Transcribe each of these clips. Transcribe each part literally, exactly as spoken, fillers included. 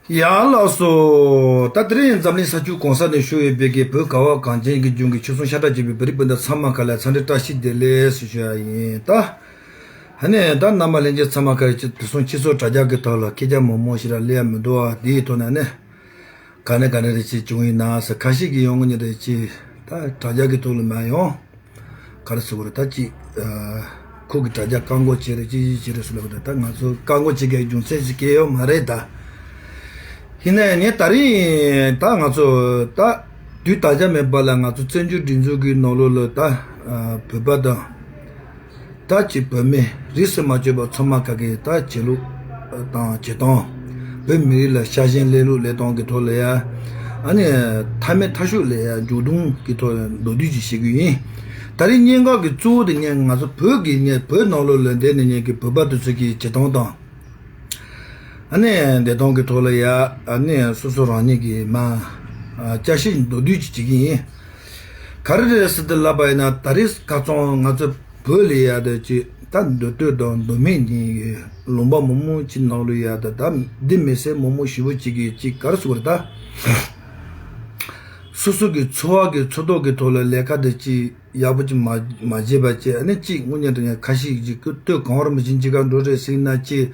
ཡ་ལགས་སོ། ད་དེ་རིང་འཛམ་གླིང་ས་ཕྱོགས་གང་ས་ནས་བཞུགས་ཡོད་པའི་གི་བོད་ཁ་བ་གངས་ཅན་གྱི་ལྗོངས་ཀྱི་ཆོལ་གསུམ་ཤ་ཁྲག་གཅིག་པའི་བོད་རིགས་སྤུན་ཟླ་ཚང་མ་ག་ལ་འཚམས་འདྲི་བཀྲ་ཤིས་བདེ་ལེགས་ཞུ་ཞུ་ཡ་ཡིན་ད། ཧ་ནས་ད་རྣམ་པ་ལྷན་རྒྱས་ཚང་མ་ག་རེ་ཅི་དེ་སོང་སྤྱི་ཚོགས་དྲ་རྒྱ་གི་ཐོག་ལ་སྐད་ཆ་མང་མང་ཞིག་ར་སླེབས་ཡ་མི་འདུག་ཨ། དེའི་ཐོག་ནས་ནི་ག་ནས་ག་ནས་རེ་ཅི་བྱུང་ཡིན་ན་ཟེར་ཁ་ཤས་ཀྱི་ཡོང་གི་ནི་རེ་ཅི་ད་དྲ་རྒྱ་གི་ཐོག་ལ་མ་ཡོང་། ག་རེ་ཟེར་དགོས་རེད་ད་ཅི། ཁོ་གི་དྲ་རྒྱ་བཀག་འགོག་བྱས་རེད་ཅི་ཅི་བྱས་རེད་ཟེར་ལབ་ད་ད་ང་ཚོ་བཀག་འགོག་བྱེད་མཁན་རྒྱུ་མཚན་ཞིག་གལ་ཡོད་མ་རེད་ད། ཡིན་ན་ཡང་ངས་ད་རིང་ད་ང་ཚོ་ད་དུས་ད་ཆ་མེད་པ་ལ་ང་ཚོ་བཙན་བྱོལ་སྒྲིག་འཛུགས་ཀྱི་ནང་ལོགས་ལ་ད་བོད་པ་དང་། ད་ཅི་བོད་མི་རིས་སུ་མ་ཆད་པ་ཚང་མ་ག་གི་ད་བྱེད་ལུགས་དང་བྱེད་སྟངས། བོད་མི་རིགས་ལ་ཤ་ཞེན་སླེབས་ལུགས་སླེབས་སྟངས་ཀྱི་ཐོག་ལ་ཡ། ཨ་ནི་མཐའ་མའི་མཐའ་ཤུགས་ལ་ཡ་འཇུག་སྡོམ་གྱི་ཐོག་མདོར་བསྡུས་ཅིག་བཤད་ཀྱི་ཡིན། ད་རིང་སྙན་ངག་གི་གཙོ་བོ་དེ་ངས་ང་ཚོ་བོད་ཀྱི་ངས་བོད་ནང་ལོགས་ལ་བསྡད་ནས་ངས་ཀྱི་བོད་པ་དེ་ཚོ་གི་བྱེད་སྟངས་དང་། ཨ་ནི་བསྡད་སྟངས་ཀྱི་ཐོག་ལ་ཡ་ཨ་ནི་སོ་སོ་རང་ཉིད་ཀྱི་མ་བསྐྱར་ཞིབ་མདོར་བསྡུས་ཅིག་བྱེད་ཀྱི་ཡིན། ག་རེ་རེད་ཟེར་ཏེ་ལབ་པ་ཡིན་ན་ད་རེས་ཁ་སང་ང་ཚོ་བོད་ལ་ཡ་དེ་ཅི་ད་མདོ་སྟོད་དང་མདོ་སྨད་གཉིས་ཀྱི་ལུང་པ་མང་མང་ཅིག་ནང་ལ་ཡ་ད་ད་འདི་མི་སེར་མང་མང་ཞེ་པོ་ཅིག་གིས་ཅིག་ག་རེ་ཟེར་དགོས་རེད་ད། སོ་སོ་གི་འཚོ་བ་གི་འཚོ་ཐོག་གི་ཐོག་ལ་ལས་ཀ་དེ་ཅི་ཡག་པོ་ཅིག་མ་མ་བྱས་པ་ཅི་ཨ་ནི་ཅིག་དངོས་གནས་དྲང་གནས་ཁ་ཤས་ཅིག་གི་སྟོད་གངས་རི་མི་ཆེན་ཅིག་ག་འགྲོ་རེད་ཟེར་ན་ཅི།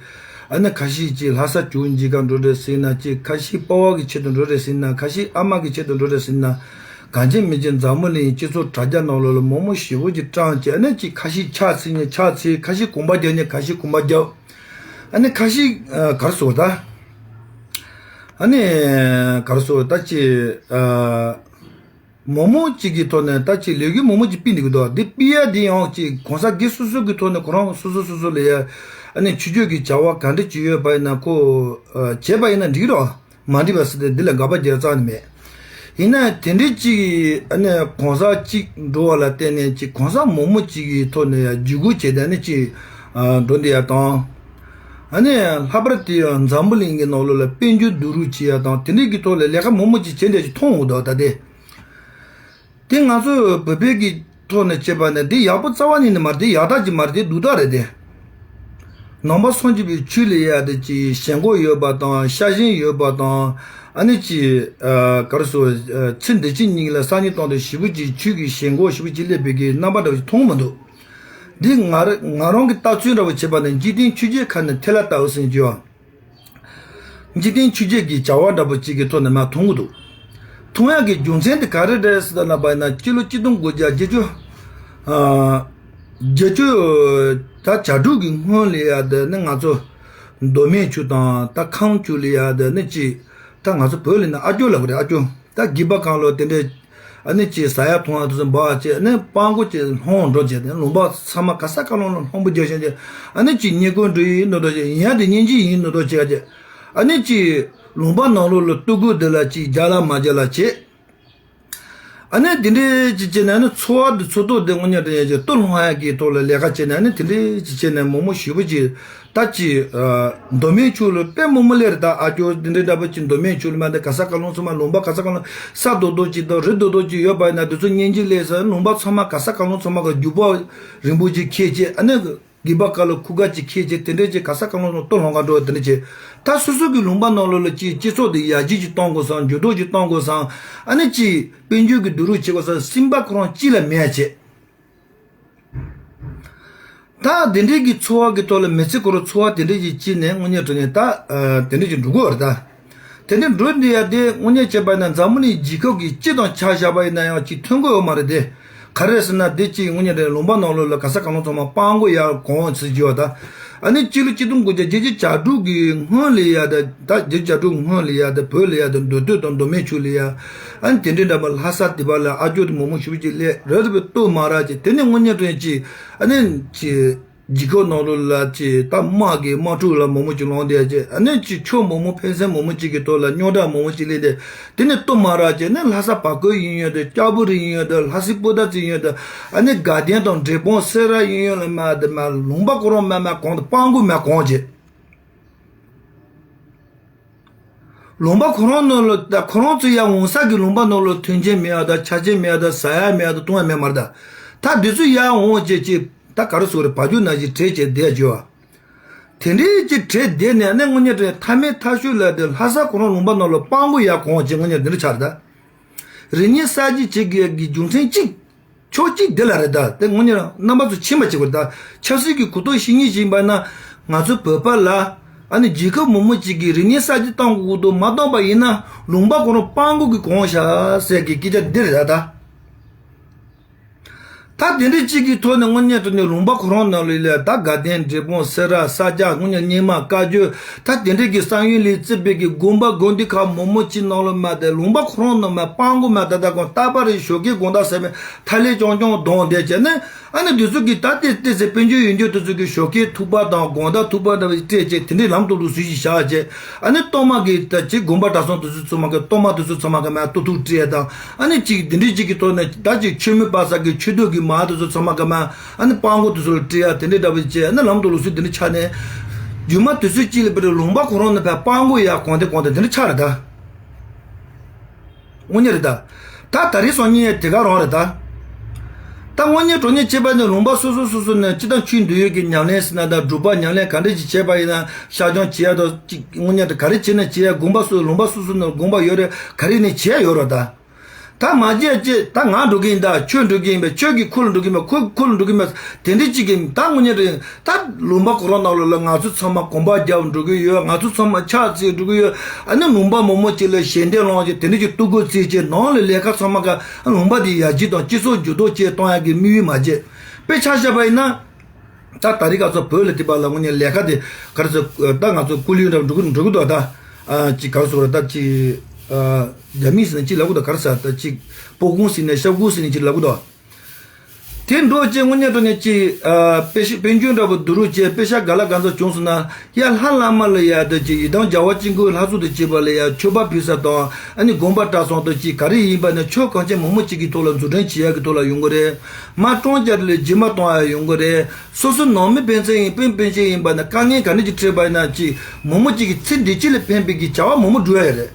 ཨ་ནི་ཁ་ཤས་ཅིག་ལྷ་ས་བྱུང་ཅིག་ག་འགྲོ་རེད་ཟེར་ན་ཅི། ཁ་ཤས་པ་ཕ་གི་ཆེད་དུ་འགྲོ་རེད་ཟེར་ན། ཁ་ཤས་ཨ་མ་གི་ཆེད་དུ་འགྲོ་རེད་ཟེར་ན། གངས་ཅན་མི་རྗེ་འཛམ་བུ་གླིང་སྤྱི་ཚོགས་དྲ་རྒྱ་ནང་ལོགས་ལ་མང་མང་ཞེ་པོ་ཅིག་བཀྲམ་བྱས་ཨ་ནི་ཅིག་ཁ་ཤས་ཕྱག་འཚལ་ནས་ཕྱག་འཚལ། ཁ་ཤས་གོམ་པ་རྒྱབ་ནས་ཁ་ཤས་གོམ་པ་རྒྱབ། ཨ་ནི་ཁ་ཤས་ག་རེ་ཟེར་ད། ཨ་ནི་ག་རེ་ཟེར་ད་ཅི། མང་མང་ཅིག་གི་ཐོག་ནས་ད་ཅིག་ལས་འགུལ་མང་མང་ཅིག་སྤེལ་འདུག་གི་འདུག་འདི་སྤེལ་ཡ་འདི་ཡང་ཅིག་གང་ཟག་སྒེར་སོ་སོ་གི་ཐོག་ནས་ཁོ་རང་སོ་སོ་སོ་སོ་ལ་ཡ་ཨ་ནི་ཆོས་བརྒྱུད་ཀྱི་བྱ་བ་ག་འདྲ་ཅིག་ཡོད་པ་ཡིན་ན་ཁོ་བྱས་པ་ཡིན་ན་འགྲིག་གི་རེད། མ་འགྲིག་པ་ཟེར་ཏེ་འདི་ལ་དགག་པ་རྒྱག་རྩ་ནས་མེད། ཡིན་ན་དེ་འདྲའི་ཅིག་ཨ་ནི་གང་ཟག་ཅིག་འགྲོ་བ་ལ་བརྟེན་ནས་ཅིག་གང་ཟག་མང་མང་ཅིག་གི་ཐོག་ནས་ཡ་བརྒྱུད་སྐུར་བྱས་ཏེ་ཨ་ནི་ཅིག་འགྲོ་འདི་ཡ་དང་། ཨ་ནི་ལྷག་པར་དུ་ཡང་འཛམ་བུ་གླིང་གི་ནང་ལོགས་ལ་དཔལ་འབྱོར་བསྡུ་རུབ་བྱེད་ཡ་དང་དེ་འདྲའི་གི་ཐོག་ལ་ལས་ཀ་མང་མང་ཅིག་བྱེད་འདྲ་ཅིག་མཐོང་འོང་འདུག་ད་དེ། དེ་ང་ཚོ་བོད་པའི་གི་ཐོག་ནས་བྱས་པ་ནས་དེ་ཡག་པོ་རྩ་བ་ཉིད་ནས་མ་རེད། དེ་ཡག་རྟགས་ཅིག་མ་རེད། དེ་སྡུག་རྟགས་རེད་དེ། ནང་པ་སངས་རྒྱས་པའི་ཆོས་ལ་ཡ་དེ་ཅིག་ཞེན་ཁོག་ཡོད་པ་དང་ཤ་ཞེན་ཡོད་པ་དང་ཨ་ནི་ཅིག་ག་རེ་ཟེར། ཚེ་འདི་ཕྱི་གཉིས་ལ་སང་ཉིན་གཏོང་དེ་ཞེ་པོ་ཅིག་ཆོས་ཀྱི་ཞེན་ཁོག་ཞེ་པོ་ཅིག་སླེབས་པའི་གི་རྣམ་པ་འདྲ་བོ་ཅིག་མཐོང་མི་འདུག་འདི་ང་ར་ང་རང་གི་ལྟ་ཚུལ་འདྲ་བོ་བྱས་པ་ནས་འཇིག་རྟེན་ཆོས་བརྒྱད་ཁ་ནས་ཐལ་བ་ལྟ་བུ་ཟེར་གྱི་ཡོད། འཇིག་རྟེན་ཆོས་བརྒྱད་ཀྱི་བྱ་བ་འདྲ་པོ་གཅིག་གི་ཐོག་ནས་མར་མཐོང་གི་འདུག་མཐོང་ཡག་གི་རྒྱུ་མཚན་དེ་ག་རེ་རེད་ཟེར་ལབ་པ་ཡིན་ན་སྤྱི་ལོ་གཅིག་སྟོང་དགུ་བརྒྱ་བརྒྱད་ཅུ། ཨ། བརྒྱད་ཅུ། ད་གྱ་དྲུག་གི་སྔོན་ལ་ཡ་དེ་ནི་ང་ཚོ་མདོ་སྨད་ཆུ་དང་ད་ཁམས་ཆུ་ལ་ཡ་དེ་ནི་ཅི། ད་ང་ཚོ་བོད་ལ་ན་ཨ་སྐྱོ་ལབ་གི་རེད། ཨ་སྐྱོ། ད་སྒལ་པ་གང་ལོ་དེ་འདྲས། ཨ་ནི་ཅི་ཟ་ཡ་འཐུང་ཡ་དེ་ཚོ་འབག་བྱས་ཨ་ནི་སྤྲང་པོ་ཅིག་ལྷོང་འགྲོ་བྱས་ཏེ་ལུང་པ་ཚང་མ་ག་ས་ག་ལོང་ལ་ལྷུང་པོ་རྒྱག་བཞིན་བྱས་ཨ་ནི་ཅི་ཉེས་སྐྱོན་འགྲོ་ཡི་ནོ་འགྲོ་བྱས་ཡིན་ཡ་དེ་སྙིང་རྗེ་ཡིན་ནོ་འགྲོ་བྱས་བྱས་ཨ་ནི་ཅི་ལུང་པ་ནང་ལོགས་ལ་སྟུག་པོ་དེ་ལ་ཅི་རྒྱག་ལ་མ་རྒྱག་ལ་བྱས། ཨ་ནི་དེ་འདྲས་ཅི་བྱས་ནས་ཨ་ནི་འཚོ་བ་དེ་འཚོ་ཐབས་དེ་དངོས་གནས་དྲང་གནས་ཀྱི་སྟོད་ལྷོང་ཡ་གི་ཐོག་ལ་ལས་ཀ་བྱས་ནས་ཨ་ནི་དེ་འདྲས་ཅི་བྱས་ནས་མང་མང་ཞེ་པོ་ཅིག་ད་ཅི། མདོ་སྨད་ཆུ་ལ་དཔེ་མང་པོ་སླེབས་རེད། ད་ཨ་སྐྱོ་འདི་འདྲའི་འདྲ་པོ་ཅིག་མདོ་སྨད་ཆུ་ལ་མ་འདི་ག་ས་ག་ལོང་ཚང་མ་ལུང་པ་ག་ས་ག་ལོང་ས་རྡོག་རྡོག་ཅིག་དང་རི་རྡོག་རྡོག་ཅིག་ཡོད་པ་ཡིན་ན་དེ་ཚོ་གཉེན་གྱིས་སླེབས་ས་ལུང་པ་ཚང་མ་ག་ས་ག་ལོང་ཚང་མ་ག་རྒྱུག་པ་རིང་པོ་ཅིག་འཁྱེར་བྱས་ཨ་ནི་སྒལ་པ་ཀ་ལ་ཁུག་ཀ་ཅིག་འཁྱེར་བྱས་དེ་འདྲས་ཅིག་ག་ས་ག་ལོང་ཚང་སྟོད་ལྷོང་ག་འགྲོ་བ་དེ་འདྲས་བྱས་ད་སོ་སོ་གི་ལུང་པ་ནང་ལོགས་ལ་ཅིག་སྤྱི་ཚོགས་དེ་ཡར་རྒྱས་ཅིག་གཏོང་དགོས་སམ་འགྱུར་ལྡོག་ཅིག་གཏོང་དགོས་སམ་ཨ་ནི་ཅིག་དཔལ་འབྱོར་གྱི་བསྡུ་རུབ་བྱེད་དགོས་སམ་སེམས་པ་ཁོ་རང་གཅིག་ལ་མེད་ཡ་བྱས། ད་དེ་འདྲའི་གི་འཚོ་བ་གི་ཐོག་ལ་མི་ཚེ་ཁོ་རང་འཚོ་བ་དེ་འདྲའི་གི་སྐྱེལ་ནས་དངོས་གནས་དྲང་གནས་ད་དེ་འདྲའི་གི་འགྲོ་གི་ཡོད་རེད་ད། དེ་འདྲའི་འགྲོ་འདི་ཡ་དེ་དངོས་གནས་བྱས་པ་ན་འཛམ་བུ་གླིང་རྒྱལ་ཁབ་ཀྱི་སྤྱི་དང་ཆ་བཞག་པ་ཡིན་ན་ཡང་ཅིག་ཐོན་གི་ཡོད་མ་རེད་དེ། ག་རེ་ཟེར་ན་དེ་ཅིག་དངོས་གནས་དྲང་གནས་ལུང་པ་ནང་ལོགས་ལ་ག་ས་ག་ལོང་ཚང་མ་སྤྲང་པོ་ཡར་གོང་ཚུལ་གྱི་ཡོད་ད། ཨ་ནི་སྤྱི་ལོ་གཅིག་སྟོང་དགུ་བརྒྱ་བརྒྱད་ཅུ་གྱ་དྲུག་གི་སྔོན་ལ་ཡ་ད་ད་བརྒྱད་ཅུ་གྱ་དྲུག་སྔོན་ལ་ཡ་ད་བོད་ལ་ཡ་ད་མདོ་སྟོད་དང་མདོ་སྨད་ཆུ་ལ་ཡ། ཨ་ནི་དེ་འདྲའི་འདྲ་པོ་ལྷ་ས་དེ་པ་ལ་ཨ་སྐྱོ་དེ་མང་མང་ཞེ་པོ་ཅིག་སླེབས་རབ་རིབ་པའི་སྟོད་མ་ར་ཅིག་དེ་ནས་དངོས་གནས་དྲང་གནས་ཅིག་ཨ་ནི་ཅིག་རྒྱལ་ཁབ་ནང་ལོགས་ལ་ཅིག་ད་དམག་གི་དམག་འཁྲུག་ལ་མང་པོ་ཅིག་ལངས་བསྡད་ཅིག་ཨ་ནི་ཅིག་ཕྱོགས་མང་པོ་ཕན་སེམས་མང་པོ་ཅིག་གི་ཐོག་ལ་རྙོག་དྲ་མང་པོ་ཅིག་སླེབས་ཏེ་དེ་ནས་སྟོད་མ་ར་ཅིག་ནི་ལྷ་ས་བར་སྐོར་ཡིན་ཡོད་དེ་ལྕགས་པོ་རི་ཡིན་ཡོད་དེ་ལྷ་སའི་པོ་ཏཱ་ཅིག་ཡིན་ཡོད་དེ་ཨ་ནི་དགའ་ལྡན་དང་འབྲས་སྤུངས་སེ་ར་ཡིན་ཡོད་ལ་མ་དེ་མ་ལུང་པ་ཁོ་རང་མ་མ་གང་དུ་སྤྲང་པོ་མ་གང་བྱེད། ལུང་པ་ཁོ་རང་ནང་ལ་ད་ཁོ་རང་ཚོ་ཡར་འོང་ས་གི་ལུང་པ་ནང་ལ་ཐོན་སྐྱེད་མེད་ཡ་ད་ཆ་རྐྱེན་མེད་ཡ་ད་ཟ་ཡ་མེད་ཡ་ད་བཏུང་ཡ་མེད་མ་རེད་ད། ད་འདི་ཚོ་ཡར་འོང་བྱས་ཅིག་ད་ག་རེ་ཟེར་རེད་བ་རྒྱུ་ནང་བཞིན་བྲེལ་བྱས་བསྡད་རྒྱུ་བ། དེ་འདྲའི་ཅིག་བྲེལ་བསྡད་ནས་ནི་དངོས་གནས་དྲན་མཐའ་མའི་མཐའ་གཞུག་ལ་དེ་ལྷ་ས་ཁོ་རང་ལུང་པ་ནང་ལ་སྤྲང་པོ་ཡར་གོང་ཅིག་དངོས་གནས་འདི་འདྲ་ཆགས་རེད་ད། རིག་གནས་གསར་བརྗེ་བྱེད་དགོས་ཀྱི་རྒྱུ་མཚན་གཅིག་ཕྱོགས་གཅིག་འདི་ལ་རེད་ད། དེ་དངོས་གནས་རྣམ་པ་ཚོ་མཁྱེན་པ་བྱེད་དགོས་རེད་ད། ཆབ་སྲིད་ཀྱི་གོ་རྟོགས་ཤེས་ཉེན་ཞིག་ཡིན་པ་ན་ང་ཚོ་བོད་པ་ལ་ཨ་ནི་རྒྱལ་ཁབ་མང་པོ་ཅིག་གིས་རིག་གནས་གསར་བརྗེ་གཏོང་དགོས་འདུག་མ་གཏོང་པ་ཡིན་ན་ལུང་པ་ཁོ་རང་སྤྲང་པོ་གིས་གང་བཞག་ཟེར་གྱི་སྐད་ཆ་འདི་རེད་ད། ད་དེ་འདྲ་གཅིག་གི་ཐོག་ནས་དངོས་གནས་དྲང་གནས་ལུང་པ་ཁོ་རང་ནང་ལ་ལས་ད་དགའ་ལྡན་འབྲས་སྤུངས་སེ་ར་ས་སྐྱ་དངོས་གནས་རྙིང་མ་བཀའ་བརྒྱུད་ད་དེ་འདྲ་གི་བསམ་ཡུལ་ལས་བརྩིས་པའི་གི་དགོན་པ་དགོན་སྡེ་ཁག་མང་པོ་ཅིག་ནང་ལ་མ་དེ་ལུང་པ་ཁོ་རང་ནང་མ་སྤྲང་པོ་མ་ད་ད་གང་རྟག་པར་ཞོགས་ཀས་དགོང་དག་ཟ་མི་ཐ་ལེ་ཅོང་ཅོང་གདོང་བསྡད་བྱས་ནས། ཨ་ནི་འདི་ཚོ་གི་ད་ལྟའི་ལྟས་ཚེ་དཔལ་འབྱོར་ཡོད་འགྱོད་དེ་ཚོ་གི་ཞོགས་ཀའི་ཐུག་པ་དང་དགོང་དག་ཐུག་པ་འདྲ་བ་སྤྲད་བྱས་དེ་འདྲའི་ལམ་དུ་ལུགས་སྲོལ་ཞིག་བཞག་བྱས། ཨ་ནི་གཏོར་མ་གི་ད་ཅིག་དགོན་པ་གྲྭ་ཚང་དེ་ཚོ་ཚང་མ་གི་གཏོར་མ་དེ་ཚོ་ཚང་མ་གི་མ་གཏོར་ཐུག་སྤྲད་ཡ་དང་། ཨ་ནི་ཅིག་འདི་འདྲའི་ཅིག་གི་ཐོག་ནས་ད་ཅིག་མཆོད་མེ་སྤར་ས་གི་མཆོད་རྡོ་གི་མ་དེ་ཚོ་ཚང་མ་གི་མ་ཨ་ནི་སྤྲང་པོ་དེ་ཚོ་ལ་སྤྲད་ཡ་དེ་འདྲའི་འདྲ་བ་བྱས། ཨ་ནི་ལམ་དུ་ལུགས་སྲོལ་དེ་འདྲ་ཆགས་ནས། རྒྱུ་མ་དུས་ཚོད་གཅིག་ལ་བར་ལུང་པ་ཁོ་རང་ནས་ཕར་སྤྲང་པོ་ཡ་གོང་དེ་གོང་དེ་དེ་འདྲ་ཆགས་རེད་ད། དངོས་གནས་རེད་ད། ད་ད་རེས་སང་ཉིན་དེ་ག་རང་རེད་ད། ད་དངོས་གནས་དྲང་གནས་བྱས་པ་ནི་ལུང་པ་སོ་སོ་སོ་སོ་ནས་སྤྱི་དང་ཆོས་འདུལ་ཡོད་ཀྱི་ཉམས་ལེན་ཟེར་ན་ད་སྒྲུབ་པ་ཉམས་ལེན་ག་འདྲ་ཞིག་བྱས་པ་ཡིན་ན་ཤར་བྱང་བྱེད་ཡ་དང་གཅིག་དངོས་གནས་ད་ག་རེ་བྱས་ན་བྱེད་ཡ་དགོན་པ་སོ་ལུང་པ་སོ་སོ་ནས་དགོན་པ་ཡོད་རེད། ག་རེ་ནས་བྱེད་ཡ་ཡོད་རེད་ད། ད་མ་བྱས་ཅེས་ད་ང་འགྲོ་གི་ཡིན་ད། ཁྱོད་འགྲོ་གི་ཡིན་པས། ཁྱོད་ཀྱི་ཁུལ་འགྲོ་གི་མེད། ཁོ་ཁུལ་འགྲོ་གི་མེད། དེ་འདྲ་གཅིག་གི་ད་དངོས་གནས་རེད། ད་ལུང་པ་ཁོ་རང་ནང་ལོགས་ལ་ང་ཚོ་ཚང་མ་གོམ་པ་རྒྱབ་འགྲོ་གི་ཡོད། ང་ཚོ་ཚང་མ་ཕྱག་འཚལ་འགྲོ་གི་ཡོད། ཨ་ནི་ལུང་པ་མང་པོ་ཅིག་ལ་ཞལ་འདེབས་བླངས་ཀྱི་དེ་འདྲ་གི་གཏུག་དགོས་རྩིས་ཀྱི་ནང་ལ་ལས་ཀ་ཚང་མ་ག་ལུང་པ་དེ་ཡར་རྒྱས་དང་སྤྱི་ཚོགས་འགྱུར་ལྡོག་ཅིག་གཏོང་ཡག་གི་དམིགས་ཡུལ་མ་བརྗེད། དཔེ་ཆ་བཞག་པ་ཡིན་ན། ད་ད་རེས་ང་ཚོ་བོད་ལ་དེ་བར་ལ་དངོས་གནས་ལས་ཀ་དེ་ག་རེ་ཟེར། ད་ང་ཚོ་སྐུ་ལུས་འདྲ་འགྲོ་གི་འགྲོ་གི་འདུག་ད། ཨ་ཅིག་ག་རེ་ཟེར་ད་ཅིག་ཨ་རྒྱ་མིས་ཟེར་ན་ཅིག་ལབ་གི་འདུག་ག་རེ་ཟེར་ད་ཅིག་སྤོ་གུང་ཟེར་ནས་ཤབ་གུང་ཟེར་ནས་ཅིག་ལབ་གི་འདུག་དེ་འགྲོ་ཅེས་དངོས་གནས་དྲང་གནས་ཀྱི་ཨ་དཔེ་ཤ་དཔེ་འཇོན་འདྲ་པོ་བསྡུ་རུབ་བྱས་དཔེ་ཤ་ག་ལ་ག་ཚོད་བྱུང་སོང་ན། ཡ་ལྷ་བླ་མ་ལ་ཡ་དེ་ཅིག་ཡི་དམ་རྒྱལ་བ་དཀྱིལ་འཁོར་ལྷ་ཚོགས་དང་བཅས་པ་ལ་ཡ་མཆོད་པ་ཕུལ་ས་དང་། ཨ་ནི་དགོན་པ་གྲྭ་ཚང་དང་ཅིག་ག་རེ་ཡིན་པ་ནས་ཕྱོགས་གང་ཅན་མང་པོ་ཅིག་གི་ཐོག་ལ་འཛུགས་སྐྲུན་བྱེད་ཡ་གི་ཐོག་ལ་ཡོང་གི་རེད། མ་གྲོང་ཁྱེར་ལ་རྗེས་མ་གཏོང་ཡ་ཡོང་གི་རེད། སོ་སོ་ནང་མི་ཕན་ཚུན་ཡིན་སྤུན་ཕན་ཚུན་ཡིན་པ་ནས་དཀའ་ངལ་ག་འདྲ་ཅིག་འཕྲད་པ་ཡིན་ན་ཅིག་མང་པོ་ཅིག་གི་ཚེ་འདི་ཕྱི་ལ་ཕན་པའི་གི་བྱ་བ་མང་པོ་བསྒྲུབ་ཡ་རེད།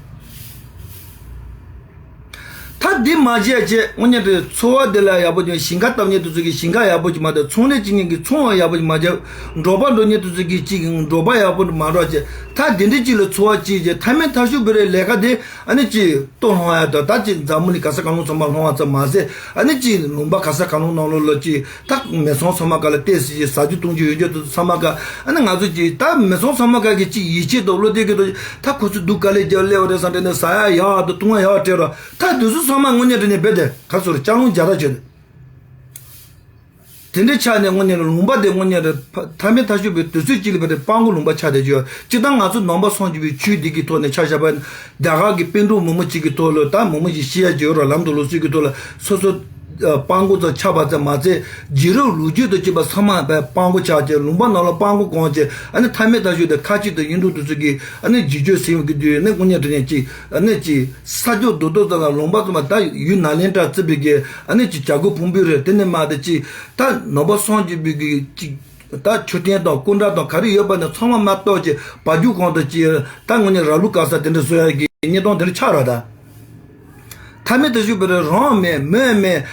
ད་འདི་མ་བྱས་བྱས་དངོས་གནས་དེ་འཚོ་བ་འདི་ལ་ཡག་པོ་ཅིག་ཞིང་ཁ་བཏབ་མཁན་དེ་ཚོ་གིས་ཞིང་ཁ་ཡག་པོ་ཅིག་མ་བཏབ། ཚོང་ལས་བྱེད་མཁན་གྱིས་ཚོང་ཡག་པོ་ཅིག་མ་བརྒྱབ། འབྲོག་པ་འགྲོ་མཁན་དེ་ཚོ་གིས་ཅིག་འབྲོག་པ་ཡག་པོ་མ་འགྲོ་བྱས། ད་འདི་འདྲ་ཅིག་ལ་འཚོ་བ་སྐྱེལ་བྱས་མཐའ་མའི་མཐའ་གཞུག་བོད་རའི་ལས་ཀ་དེ་ཨ་ནི་ཅིག་ལྟོ་སློང་ཡ་དང་། ད་ཅིག་འཛམ་བུ་གླིང་ག་ས་གང་རུང་ཚང་མ་སློང་བ་ཙམ་མ་ཟད། ཨ་ནི་ཅིག་ལུང་པ་ག་ས་གང་རུང་ནང་ལོགས་ལ་ཅིག་ད་མི་ཚང་ཚང་མ་ག་ལ་བལྟས་ཟིན་ཅིག་ཟ་རྒྱུ་བཏུང་རྒྱུ་ཡོད་རྒྱུ་དེ་ཚང་མ་ག་ཨ་ནི་ང་ཚོ་ཅིག་ད་མི་ཚང་ཚང་མ་ག་གི་ཅིག་ཡིད་ཆེས་དང་བློ་གཏད་ཀྱི་དང་། ད་ཁོ་ཚོ་སྡུག་དཀའ་ལས་རྒྱབ་སླེབས་པ་རེད་བསམ་དྲན་ནས་ཟ་ཡ་ཡག་དང་བཏུང་ཡ་ཡག་སྤྲད་རོགས། ད་དེ་ཚོ་ཚང་མ་དངོས་གནས་དྲང་གནས་རྦད་དེ་ག་ཚོད་རེད། ལྕགས་ལུང་རྒྱ་ར་བྱས་ཏེ། དེ་འདྲའི་ཆ་ནས་དངོས་གནས་ལུང་པ་དེ་དངོས་གནས་རེད། མཐའ་མའི་མཐའ་གཞུག་པའི་དུས་ཚོད་ཅིག་ལ་བར་དུ་སྤྲང་པོ་ལུང་པ་ཆགས་བསྡད་ཀྱི་ཡོད། སྤྱིར་བཏང་ང་ཚོ་ནང་པ་སངས་རྒྱས་པའི་ཆོས་འདི་གི་ཐོག་ནས་ཆ་བཞག་པ་ཡིན་ན། རྒྱ་གར་གྱི་པཎ་གྲུབ་མང་པོ་ཅིག་གི་ཐོག་ལ་ད་མང་པོ་ཞིག་བཤད་ཡ་ཅིག་ཡོད་རེད། ལམ་དང་ལུགས་སྲོལ་གྱི་ཐོག་ལ་སོ་སོ་སྤྲང་པོ་ཙམ་ཆགས་པ་ཙམ་མ་ཟད། རྗེ་རབས་ལོ་རྒྱུས་དང་བཅས་པ་ཚང་མ་སྤྲང་པོ་ཆགས་བྱས། ལུང་པ་ནང་ལ་སྤྲང་པོ་གང་བྱས། ཨ་ནི་མཐའ་མའི་མཐའ་གཞུག་དེ་ཁ་ཆེ་དང་ཡིན་འདུག་དེ་ཚོ་གིས་ཨ་ནི་རྗེས་གཅོད་ཟིན་གྱི་དུས་ནི་དངོས་གནས་དྲང་གནས་ཅིག་ཨ་ནི་ཅིག་ས་ཕྱོགས་རྡོ་རྡོ་ཙམ་ལ་ལུང་པ་ཙམ་མ་ད་ཡུལ་ནཱ་ལེནྡྲ་བརྩི་བའི་གི་ཨ་ནི་ཅིག་བྱ་རྒོད་ཕུང་པོའི་རེད། དེ་ནས་མ་དེ་ཅིག་ད་ནང་པ་སངས་རྒྱས་པའི་གི་ཅིག་ད་མཆོད་རྟེན་དང་སྐུ་འདྲ་དང་ག་རེ་ཡོད་པ་ནས་ཚང་མ་མ་གཏོགས་ཀྱི་བ་རྒྱུག་གང་དང་ཅིག་ད་དངོས་གནས་ར་ལུག་ག་ས་དེ་འདྲ་བཟོ་ཡ་གི་གཉེན་དོན་དེ་འདྲ་ཆགས་ར་ད། མཐའ་མའི་མཐའ་གཞུག་པ་རང་མེད་མོས་མེད།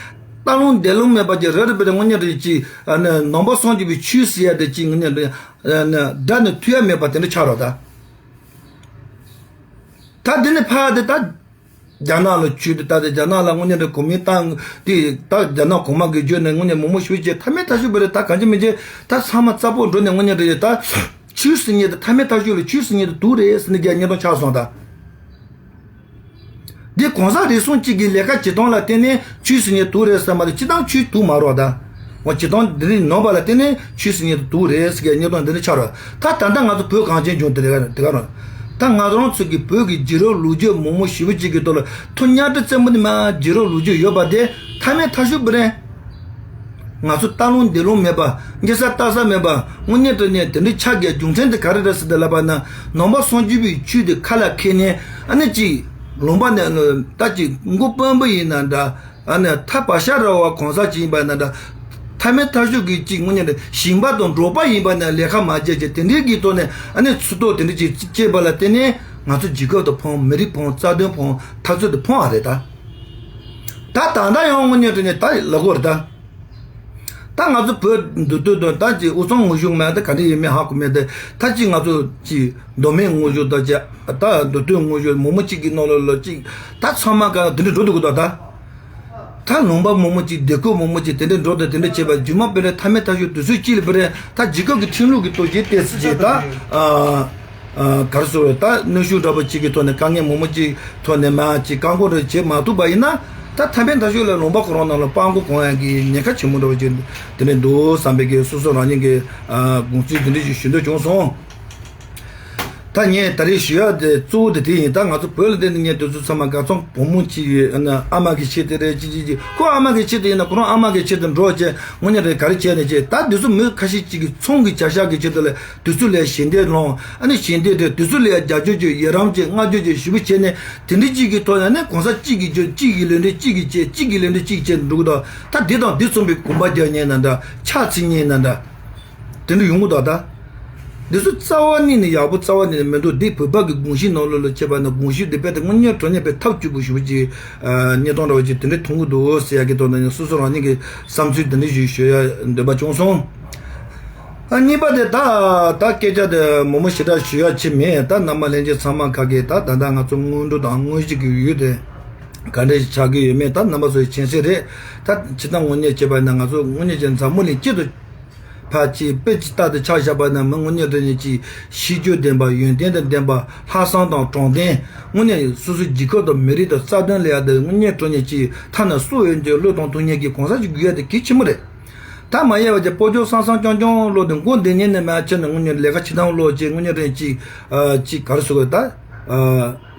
སྟག་ལུང་འདེ་ལུང་མེད་པ་ཅིག་རེ་རེ་བས་དངོས་གནས་དྲང་གནས་ཅིག་ཨ་ནི་ནང་པ་སངས་རྒྱས་པའི་ཆོས་ཟེར་ཡ་དེ་ཅིག་དངོས་གནས་དྲང་གནས་དགྲ་ནི་ཐུལ་ཡ་མེད་པ་དེ་འདྲ་ཆགས་ར་ད། ད་འདི་ནས་ཕར་དེ་ད་རྒྱ་ནག་ལ་ཆུད་དེ། ད་དེ་རྒྱ་ནག་ལ་དངོས་གནས་དྲང་གོ་མིན་ཏང་དེ་ད་རྒྱ་ནག་གོང་མ་གི་བརྗོད་ནས་དངོས་གནས་མང་པོ་ཞུ་བྱས། མཐའ་མའི་མཐའ་གཞུག་པ་རེད། ད་གང་ཅི་མིན་ཅི་ད་ཚང་མ་རྩ་པོ་འགྲོ་ནས་དངོས་གནས་དྲང་གནས་ད་ཆོས་ཟེར་མཁན་དེ་མཐའ་མའི་མཐའ་གཞུག་ལ་ཆོས་ཟེར་མཁན་དེ་དུག་རེད་ཟེར་ནས་རྒྱ་གཉིས་དང་ཆགས་སོང་ད། འདི་གང་ཟག་རེ་ཟུང་གཅིག་གི་ལས་ཀ་བྱེད་སྟངས་ལ་བརྟེན་ནས་ཆོས་ཟེར་མཁན་དུག་རེད་བསམ་པ་དེ་སྤྱིར་བཏང་ཆོས་དུག་མ་རེད་ད། འོ་བྱེད་སྟངས་འདི་འདྲ་ཡིན་ནོ་བ་ལ་བརྟེན་ནས་ཆོས་ཟེར་མཁན་དུག་རེད་ཟེར་མཁན་གཉིས་དང་འདི་འདྲ་ཆགས་རེད། ད་ད་ལྟ་ང་ཚོ་བོད་གངས་ཅན་ལྗོངས་དེ་རེད་དེ་ག་རང་། ད་ང་རང་ཚོ་གི་བོད་ཀྱི་རྗེ་རབས་ལོ་རྒྱུས་མང་པོ་ཞེ་པོ་ཅིག་གི་ཐོག་ལ་ཐུ་ཉག་ཏུ་བཙན་པོ་ནི་མ་རྗེ་རབས་ལོ་རྒྱུས་ཡོད་པ་དེ་མཐའ་མའི་མཐའ་གཞུག་པ་རེད། ང་ཚོ་ལྟ་ལོང་འདི་ལོང་མེད་པ། སྐྱེ་ས་ལྟ་ས་མེད་པ། དངོས་གནས་དྲང་གནས་དེ་འདྲའི་ཆགས་དགོས་རྒྱུ་མཚན་དེ་ག་རེ་རེད་ཟེར་ཏེ་ལབ་པ་ན། ནང་པ་སངས་རྒྱས་པའི་ཆོས་དེ་ཁ་ལ་འཁྱེར་ནས་ཨ་ནི་ཅིག་ལུང་པ་ནས་ད་ཅིག་མགོ་དཔོན་པོ་ཡིན་ན་འདྲ། ཨ་ནི་ཐ་བ་ཤ་ར་བ་གང་ཟག་ཅིག་ཡིན་པ་ན་འདྲ། མཐའ་མའི་མཐའ་གཞུག་གི་ཅིག་དངོས་གནས་དྲང་གནས་ཞིང་པ་དང་འབྲོག་པ་ཡིན་པ་ན་ལས་ཀ་མ་བྱས་ཀྱི་དེ་འདྲའི་གི་ཐོག་ནས་ཨ་ནི་ཚུར་ཐོག་དེ་འདྲ་ཅིག་སྐྱེས་པ་ལ་བརྟེན་ནས་ང་ཚོ་རྒྱལ་ཁབ་དང་ཕོངས། མི་རིགས་ཕོངས། རྩ་དོན་ཕོངས། འཐབ་རྩོད་དེ་ཕོངས་ཨ་རེད་ད། ད་ད་ལྟ་ཡང་དངོས་གནས་དྲང་གནས་ད་ལབ་དགོས་རེད་ད། ད་ང་ཚོ་བོད་མདོ་སྟོད་དང་ད་ཅིག་དབུས་གཙང་དངོས་བཞུགས་མེད་ད་ག་འདྲ་ཡིན་མིན་ཧ་གོ་མེད་དེ། ད་ཅིག་ང་ཚོ་ཅིག་མདོ་སྨད་དངོས་བཞུགས་ད་ཅིག་ད་མདོ་སྟོད་དངོས་བཞུགས་མོག་མོག་གཅིག་གི་ནང་ལོགས་ལ་ཅིག་ད་ཚང་མ་ག་དེ་འདྲ་འགྲོ་འདུག་གི་འདུག་ད། ད་ལུང་པ་མོག་མོག་གཅིག་སྡེ་ཁུལ་མོག་མོག་གཅིག་དེ་འདྲ་འགྲོ་དང་དེ་འདྲ་བྱས་པ་རྗེས་མ་དཔེ་རེད། མཐའ་མའི་མཐའ་མཇུག་དུས་ཚོད་གཅིག་ལ་དཔེ་རེད། ད་རྒྱལ་ཁབ་ཀྱི་ཁྲིམས་ལུགས་ཀྱི་ཐོག་གཞི་བལྟས་ཟེར་བྱས་ད་ཨ། ཨ། ག་རེ་ཟེར་ད་གནོན་ཤུགས་འདྲ་པོ་གཅིག་གི་ཐོག་ནས་དཀའ་ངལ་མོག་མོག་གཅིག་ཐོག་ནས་མ་ཅིག་བཀག་འགོག་རེ་བྱེད་མ་ཐུབ་པ་ཡིན་ན། ད་མཐའ་མའི་མཐའ་མཇུག་ལ་ལུང་པ་ཁོ་རང་ནང་ལ་སྤྲང་པོ་གང་ཡང་གི་ཉེན་ཁ་ཆེན་པོ་འདྲ་པོ་ཅིག་དེ་འདྲ་འདུག་བསམ་པའི་གི་སོ་སོ་རང་ཉིད་ཀྱི་ཨ་དགོངས་ཚུལ་དེ་འདྲ་ཞིག་ཞུ་འདོད་བྱུང་སོང་། ད་ངས་ད་རེས་ཞུ་ཡ་དེ་གཙོ་བོ་དེ་དེ་ཡིན། ད་ང་ཚོ་བོད་ལ་བསྡད་ནས་ངས་དུས་ཚོད་ཚང་མ་དགའ་ཚོང་བུ་མོ་གཅིག་ཡོད་ཨ་ནི་ཨ་མ་གི་ཆེད་དུ་རེད་ཅི་ཅི་ཅི་ཁོ་ཨ་མ་གི་ཆེད་དུ་ཡིན་ན་ཁོ་རང་ཨ་མ་གི་ཆེད་དུ་འགྲོ་བྱས་དངོས་གནས་རེད་ག་རེ་བྱས་ནས་བྱས་ད་དུས་ཚོད་མི་ཁ་ཤས་གཅིག་གི་ཚོང་གི་བྱ་གཞག་གི་ཆེད་དུ་ལ་དུས་ཚོད་ལས་ཞལ་འདེབས་སློང་ཨ་ནི་ཞལ་འདེབས་རེད་དུས་ཚོད་ལས་རྒྱབ་སྐྱོར་བྱས་ཡི་རང་བྱས་བསྔགས་བརྗོད་བྱས་ཞུ་བ་བྱས་ནས་དེ་འདྲ་གཅིག་གི་ཐོག་ནས་ནི་གོང་ས་གཅིག་གི་ཆེད་གཅིག་གི་ལས་འདྲ་གཅིག་གི་ཆེད་གཅིག་གི་ལས་འདྲ་གཅིག་བྱས་འགྲོ་གི་འདུག་ད་དེ་དང་དེ་མཚུངས་པའི་གོམ་པ་རྒྱག་མཁན་ན་འདྲ་ཕྱག་འཚལ་མཁན་ན་འདྲ། དེ་འདྲ་ཡོང་གི་འདུག་ད། འདི་ཚོ་རྩ་བ་ཉིད་ནས་ཡག་པོ་རྩ་བ་ཉིད་ནས་མི་འདུག་འདི་བོད་པ་གི་དགོངས་གཞི་ནང་ལོགས་ལ་བྱས་པ་ན་དགོངས་གཞི་འདི་དཔེ་དེ་དངོས་གནས་དྲང་གནས་དཔེ་ཐབས་སྐྱོ་པོ་ཞེ་པོ་ཅིག་ཨ་བརྙན་ཐུང་འདྲ་བོ་ཅིག་དེ་འདྲ་མཐོང་གི་འདུག་ཟེར་ཡ་གི་ཐོག་ནས་སོ་སོ་རང་ཉིད་ཀྱི་བསམ་ཚུལ་དེ་འདྲ་ཞིག་ཞུ་ཡ་འདོད་པ་བྱུང་སོང་། ཨ་གཉིས་པ་དེ་ད་ད་སྐད་ཆ་དེ་མང་པོ་ཞེ་དྲག་ཞུ་ཡ་ཅིག་མེད། ད་རྣམ་པ་ལྷན་རྒྱས་ཚང་མ་ག་གིས་ད་ད་ལྟ་ང་ཚོ་སྔོན་འགྲོ་དང་དངོས་གཞི་གི་ཡུལ་དེ་ག་འདྲ་ཞིག་ཆགས་ཀྱི་ཡོད་མེད་ད་རྣམ་པ་ཚོ་ཡི་མཁྱེན་གསལ་རེད། ད་ཇི་ལྟར་དངོས་གནས་བྱས་པ་ཡིན་ན་ང་ཚོ་དངོས་གནས་ཀྱི་འཛམ་བུ་གླིང་སྤྱི་དུ་ཕལ་ཆེར་དཔེ་ཅིག་ལྟ་དུ་ཆ་བཞག་པ་ན་མི་དངོས་གནས་དྲང་གནས་ཀྱི་གཤིས་རྒྱུད་ལྡན་པ་ཡོན་ཏན་དང་ལྡན་པ་ལྷག་བསམ་དང་དྲང་བདེན་དངོས་གནས་སོ་སོའི་རྒྱལ་ཁབ་དང་མི་རིགས་དང་རྩ་དོན་ལ་ཡ་དེ་དངོས་གནས་དྲང་གནས་ཀྱི་ཐ་ན་སྲོག་ཡོད་ཀྱི་བློས་གཏོང་ཐུབ་མཁན་གྱི་གང་ཟག་ཅིག་དགོས་ཡ་དེ་གལ་ཆེན་པོ་རེད། ད་མ་ཡལ་བ་ཀྱི་སྤོ་ཅོག་སང་སང་རྐྱང་རྐྱང་བློ་དེ་མགོ་འདེགས་མཁན་ནས་མ་ཕྱིན་ན་དངོས་གནས་ལས་ཀ་བྱེད་སྟངས་བློ་ཅིག་དངོས་གནས་དྲང་གནས་ཀྱི་ཅིག་ག་རེ་ཟེར་དགོས་ད།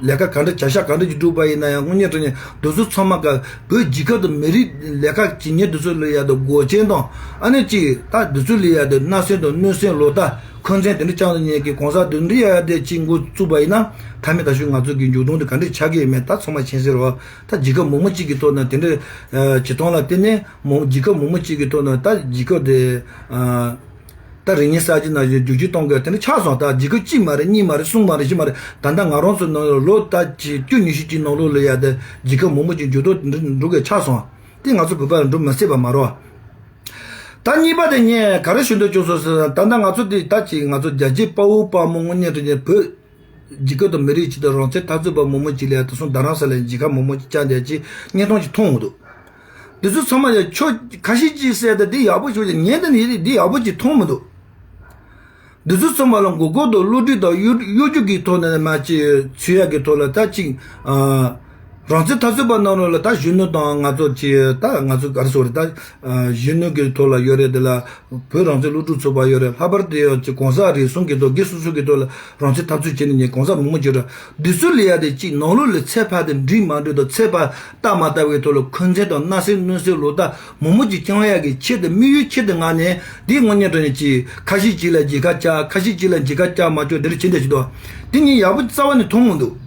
ལས་ཀ་ག་འདྲ་བྱ་གཞག་ག་འདྲ་ཅིག་སྒྲུབ་པ་ཡིན་ན་ཡང་དངོས་གནས་དྲང་གནས་དེ་ཚོ་ཚང་མ་ག་བོད་རྒྱལ་ཁབ་དང་མི་རིགས་ལས་ཀ་བྱེད་མཁན་དེ་ཚོ་ལ་ཡ་དང་འགོག་རྐྱེན་དང་ཨ་ནི་ཅིག་ད་དེ་ཚོ་ལ་ཡ་དང་མནར་སེམས་དང་གནོད་སེམས་ལོག་ལྟ་འཁོན་འཛིན་དེ་འདྲ་བཅངས་ནས་ཉན་གི་གང་ཟག་དེ་འདྲ་ཡ་དེ་ཅིག་འགོ་བཙུགས་པ་ཡིན་ན་མཐའ་མའི་ད་ཤུལ་ང་ཚོ་གི་མཇུག་སྡོམ་དེ་ག་འདྲ་ཆགས་ཀྱི་ཡོད་མེད་ད་ཚང་མ་མཁྱེན་གསལ་རེད་བ། ད་རྒྱལ་ཁབ་མང་པོ་ཅིག་གི་ཐོག་ནས་དེ་འདྲ་བྱེད་སྟངས་ལ་བརྟེན་ནས་མང་རྒྱལ་ཁབ་མང་པོ་ཅིག་གི་ཐོག་ནས་ད་རྒྱལ་ཁབ་དེ། ད་རིག་གནས་གསར་བརྗེ་ནང་བཞིན་བསྒྱུར་བཅོས་གཏོང་དགོས་དེ་འདྲ་ཆགས་སོང་། ད་རྒྱལ་ཁབ་གཅིག་མ་རེད་གཉིས་མ་རེད་གསུམ་མ་རེད་བཞི་མ་རེད་ད་ལྟ་ང་རང་ཚོ་ནང་ལོ་ད་ཅི་བཅུ་ཉི་ཤུ་ཅིག་ནང་ལོགས་ལ་ཡ་དེ་རྒྱལ་ཁབ་མང་པོ་ཅིག་འགྱུར་ལྡོག་འདི་འགྲོ་དགོས་ཆགས་སོང་། དེ་ང་ཚོ་བོད་པ་ལ་འགྲོ་མི་སྲིད་པ་མ་རེད། ད་གཉིས་པ་དེ་ངས་ག་རེ་ཞུ་འདོད་བྱུང་སོང་ཟེར་ན་ད་ལྟ་ང་ཚོ་དེ་ད་ཅི་ང་ཚོ་རྒྱལ་གཅེས་དཔའ་བོ་དཔའ་མོ་དངོས་གནས་དྲང་གནས་བོད་རྒྱལ་ཁབ་དང་མི་རིགས་ཆེད་དུ་རང་བཙན་འཐབ་རྩོད་པ་མང་པོ་ཅིག་ལ་ཡ་དེ་སོང་ད་རང་ས་ལ་མཇལ་ཁ་མང་པོ་ཅིག་བཅར་འདས་ཅིག་བརྙན་ཐུང་ཅིག་མཐོང་འོང་འདུག་འདི་ཚོ་ཚང་མ་ཡང་ཁྱོད་ཁ་ཤས་ཀྱིས་བཤད་དེ་འདི་ཡག་པོ་ཞིག་ཉན་དེ་ནི་འདི་ཡག་པོ་ཅིག་མཐོང་མི་འདུག་འདི་ཚོ་ཚང་མ་ལ་མགོ་སྐོར་དང་བསླུ་བྲིད་དང་གཡོ་གཡོ་སྒྱུ་གི་ཐོག་ནས་མ་ཅིག་ཚུད་ཡག་གི་ཐོག་ལ་ད་ཅིག་རང་བཙན་འཐབ་རྩོད་པ་ནང་ལོགས་ལ་ད་གཞོན་ནུ་དང་ང་ཚོ་ཅིག་ད་ང་ཚོ་ག་རེ་ཟེར་དགོས་རེད་ད་གཞོན་ནུ་གི་ཐོག་ལ་ཡོད་རེད་དེ་ལ། བོད་རང་བཙན་སློབ་ཕྲུག་ཚོགས་པ་ཡོད་རེད། ལྷག་པར་དུ་ཡང་ཅིག་གང་ཟག་རེ་ཟུང་གི་ཐོག་སྒེར་སོ་སོ་གི་ཐོག་ལ་རང་བཙན་འཐབ་རྩོད་བྱས་ནས་ཉེ་གང་ཟག་མང་པོ་ཅིག་རེད། འདི་ཚོ་ལ་ཡ་དེ་ཅིག་ནང་ལོགས་ལ་ཚད་ཕ་དེ་འགྲིག་མ་འགྲིག་དང་ཚད་ཕ་ལྟ་མ་ལྟ་བའི་ཐོག་ལ་འཁོན་འཛིན་དང་མནར་སེམས་གནོད་སེམས་ལོག་ལྟ་མང་པོ་ཅིག་བཅངས་ཡག་གི་ཆེད་དུ་དམིགས་ཡུལ་ཆེད་དུ་མངགས་ནས་འདི་དངོས་གནས་དྲང་གནས་ཅིག་ཁ་ཤས་ཅིག་ལ་མཇལ་ཁ་བཅར་ཁ་ཤས་ཅིག་ལ་མཇལ་ཁ་བཅར་མ་བཅར་འདི་འདྲ་བྱེད་འདི་ཡག་པོ་རྩ་བ་ནས་མཐོང་མི་འདུག་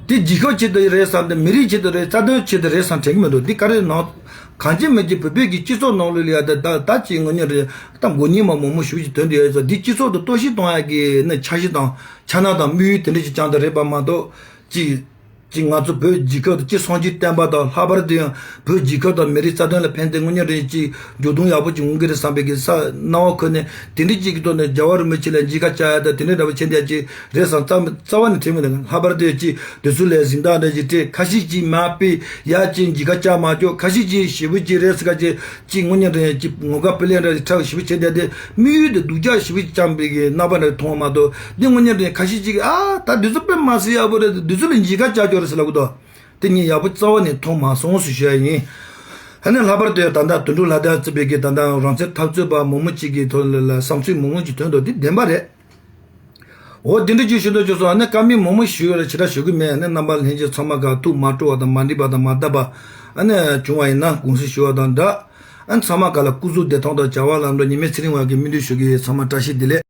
དེ་རྒྱལ་ཁབ་ཆེད་དུ་རེད་བསམ་སྟེ་མི་རིགས་ཆེད་དུ་རེད་རྩ་དོན་ཆེད་དུ་རེད་བསམ་དྲན་གྱི་མི་འདུག་འདི་ག་རེ་ནང་། གང་ཅི་མི་ཅི་བོད་པའི་གི་སྤྱི་ཚོགས་ནང་ལོགས་ལ་ཡ་ད་ད་ད་ཅིག་དངོས་གནས་རེད་ད་མགོ་རྙིང་མ་མང་མོ་ཞུ་ཅིག་དོན་དུ་ཡོད་ཙང་འདི་སྤྱི་ཚོགས་དུ་གཏོར་བཤིག་གཏོང་ཡ་གི་ནི་འཆར་གཞི་དང་འཆར་སྣང་དང་དམིགས་ཡུལ་དེ་འདྲ་ཅིག་ཅང་དུ་རེད་པ་མ་གཏོགས་ཅིག་ཅིག་ང་ཚོ་བོད་རྒྱལ་ཁབ་དང་ཅིག་སངས་རྒྱས་བསྟན་པ་དང་ལྷག་པར་དུ་ཡང་བོད་རྒྱལ་ཁབ་དང་མི་རིགས་རྩ་དོན་ལ་ཕན་ཐོགས་དངོས་གནས་རེད་ཅིག་འགྱུར་ལྡོག་ཡག་པོ་ཅིག་འོང་གི་རེད་བསམ་པའི་གི་ས་སྣང་བ་འཁོར་ནས་དེ་འདྲ་ཅིག་གི་ཐོག་ནས་རྒྱལ་བ་རིན་པོ་ཆེ་ལ་མཇལ་ཁ་བཅར་ཡ་དང་དེ་འདྲ་འདྲ་པོ་བྱེད་བསྡད་ཅིག་རེད་བསམ་རྩ་རྩ་བ་ནས་དྲན་མི་འདུག་ལྷག་པར་དུ་ཅིག་དུས་ཚོད་ལས་གཟེངས་རྟགས་འདྲ་ཞིག་སྤྲད་ཁ་ཤས་ཅིག་མ་དཔེ་ཡ་ཅིག་མཇལ་ཁ་བཅར་མ་བཅུག་ཁ་ཤས་ཅིག་ཞེ་པོ་ཅིག་རེད་ཟེར་ཁ་ཅིག་ཅིག་དངོས་གནས་དྲང་ཅིག་ངོ་དགའ་སྤུ་ལེགས་འདྲ་ཞིག་འཁྲབ་ཞེ་པོ་བྱེད་བསྡད་དེ་དམིགས་ཡུལ་དེ་སྡུག་ཅག་ཞེ་པོ་ཅིག་བཅངས་པའི་གི་རྣམ་པ་འདྲ་མཐོང་བ་མ་གཏོགས་འདི་དངོས་གནས་དྲང་ཁ་ཤས་ཅིག་ཨ་ད་དུས་ཚོད་དཔེ་མ་སྲིད་ཡག་པོ་རེད་དུས་ཚོད་ལ་མཇལ་ཁ་བཅར་ཆོག་རེད་ཟེར་ལབ་གི་འདུག་དེ་གཉིས་ཡག་པོ་རྩ་བ་ནས་མཐོང་མ་སོང་ཟེར་ཞུ་ཡ་ཡིན། ཨ་ནི་ལྷག་པར་དུ་ད་ལྟ་དོན་གྲུབ་ལྷ་དར་གཙོས་པའི་གི་ད་ལྟ་རང་བཙན་འཐབ་རྩོད་པ་མང་མོ་ཅིག་གི་ཐོག་ལ་བསམ་ཚུལ་མང་མོ་ཅིག་ཐོན་འདུག་འདི་བདེན་པ་རེད། འོ་དེ་འདྲ་ཅིག་ཞུ་འདོད་བྱུང་སོང་། ཨ་ནི་བཀའ་མོལ་མང་མོ་ཞུ་ཡོད་རེད་ཇི་ལྟར་ཞུ་གི་མེད། ཨ་ནི་རྣམ་པ་ལྷན་རྒྱས་ཚང་མ་ག་ཐུགས་མ་སྤྲོ་བ་དང་མ་འགྲིག་པ་དང་མ་བརྡབ་པ་ཨ་ནི་བྱུང་བ་ཡིན་ན་དགོངས་སེལ་ཞུ་བ་དང་འདྲ། ཨ་ནི་ཚང་མ་ག་ལ་སྐུ་གཟུགས་བདེ་ཐང་དང་བྱ་བ་ལམ་འགྲོ་ཉི་མའི་ཚེ་རིང་བ་གི་སྨོན་འདུན་ཞུ་གི་ཡོད། ཚང་མ་བཀྲ་ཤིས་བདེ་ལེགས།